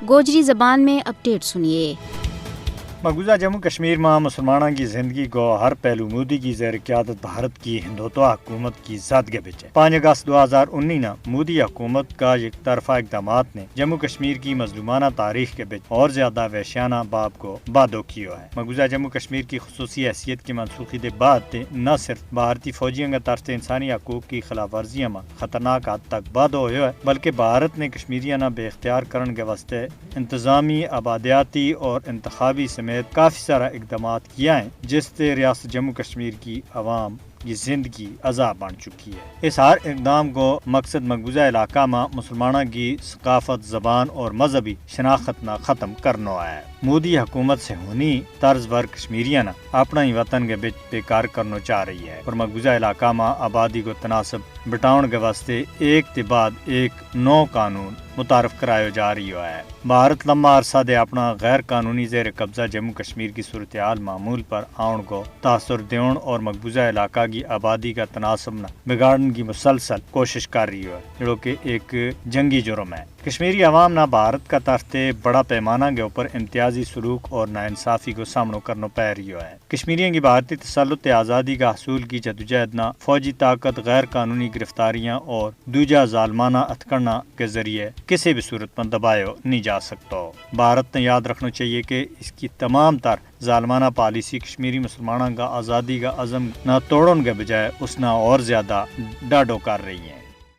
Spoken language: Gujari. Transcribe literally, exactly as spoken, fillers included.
گوجری زبان میں اپڈیٹ سنیے۔ مقبوضہ جموں کشمیر ما مسلماناں کی زندگی کو ہر پہلو مودی کی زیر قیادت بھارت کی ہندوتوا حکومت کی زد کے بچ ہے۔ پانچ اگست دو ہزار انی نا مودی حکومت کا یک طرفہ اقدامات نے جموں کشمیر کی مظلومانہ تاریخ کے بچ اور زیادہ وحشیانہ باب کو بادو کیو ہے۔ مقبوضہ جموں کشمیر کی خصوصی حیثیت کی منسوخی دے بعد تے نہ صرف بھارتی فوجیاں کا طرف تے انسانی حقوق کی خلاف ورزیاں ما خطرناک حد تک بادو ہویو ہے، بلکہ بھارت نے کشمیریاں نا بے اختیار کرن کے واسطے انتظامی، آبادیاتی اور انتخابی سمیت کافی سارا اقدامات کیا ہیں، جس تے ریاست جموں کشمیر کی عوام کی زندگی عذاب بن چکی ہے۔ اس ہر اقدام کو مقصد مقبوضہ علاقہ ما مسلماناں کی ثقافت، زبان اور مذہبی شناخت نا ختم کرنو ہے۔ مودی حکومت سے ہونی طرز ور کشمیریاں نا اپنا ہی وطن کے بچ بے کار کرنو چاہ رہی ہے اور مقبوضہ علاقہ ما آبادی کو تناسب بٹاؤن کے واسطے ایک تے بعد ایک نو قانون متعارف کرایو جا رہیو ہے۔ بھارت لما عرصہ دے اپنا غیر قانونی زیر قبضہ جموں کشمیر کی صورتحال معمول پر آؤن کو تاثر دیون اور مقبوضہ علاقہ کی آبادی کا تناسب نا بگاڑن کی مسلسل کوشش کر رہیو ہے، جڑو کہ ایک جنگی جرم ہے۔ کشمیری عوام نا بھارت کا طرف تے بڑا پیمانہ کے اوپر امتیازی سلوک اور ناانصافی کو سامنو کرنو پے رہیو ہے۔ کشمیریاں کی بھارتی تسلط آزادی کا حصول کی جدوجہد نا فوجی طاقت، غیر قانونی گرفتاریاں اور دوجہ ظالمانہ اتھکڑنا کے ذریعے کسی بھی صورت ما دبایو نہیں جا سکتو۔ بھارت نے یاد رکھنو چاہیے کہ اس کی تمام تر ظالمانہ پالیسی کشمیری مسلماناں کا آزادی کا عزم نا توڑن کے بجائے اس نا اور زیادہ ڈاڈو کر رہی ہیں۔